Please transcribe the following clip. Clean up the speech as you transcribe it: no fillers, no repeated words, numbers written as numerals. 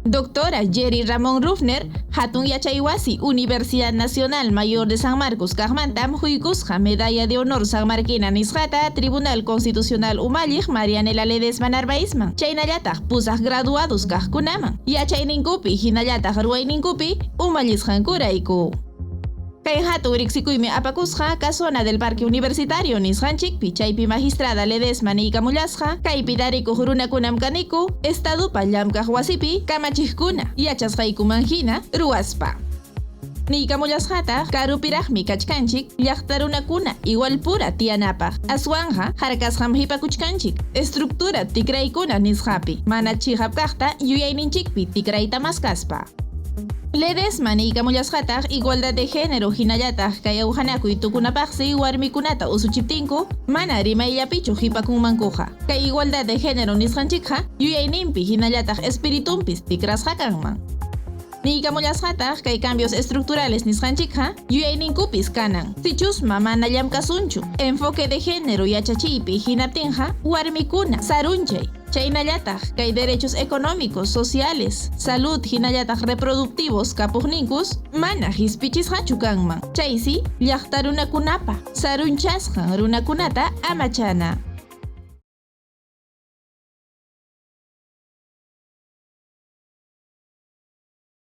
Doctora Jerry Ramón Ruffner, Hatun Yachaywasi, Universidad Nacional Mayor de San Marcos kaqmantam huykusqa Medalla de Honor Sanmarquina nisqata Tribunal Constitucional umalliq Marianela Ledesma Narvaizman, chaynallataq pusaq graduados kaqkunaman, yachayninkupi hinallataq ruwayninkupi umallisqankurayku. Kay hatun riqsikuymi apakusqa Casona del Parque Universitario nisqanchikpi, chaypi magistrada Ledesma niykamullasqa, kaypi tarikuq runakunam kaniku, Estadupa llamkaq wasipi kamachiqkuna, yachasqaykumanhina ruwaspa. Niykamullasqataq karupiraqmi kachkanchik llaqta runakuna igualpura tiyanapaq, aswanqa harkasqam hipakuchkanchik estructura tikraykuna nisqapi, mana chiqap kaqta yuyayninchikpi tikrayta maskaspa. Ledesma niykamullasqataq igualdad de género hinallataq kay awqanakuy tukunapaqsi warmikunata usuchiptinku mana rimayllapichu hipakunmankuqa. Kay igualdad de género nisqanchikqa yuyayninpi hinallataq espiritunpis tikrasqa kanman. Niykamullasqataq kay cambios estructurales nisqanchikqa yuyayninkupis kanan. Sichusma mana llamkasunchu enfoque de género yachachiypi hinaptinqa warmikuna sarunchay. Chaynallataq kay derechos económicos, sociales, salud hinallataq reproductivos kapuqninkus mana hispichisqachu kanman. Chaysi llaqta runakunapa sarunchasqan runakunata amachana.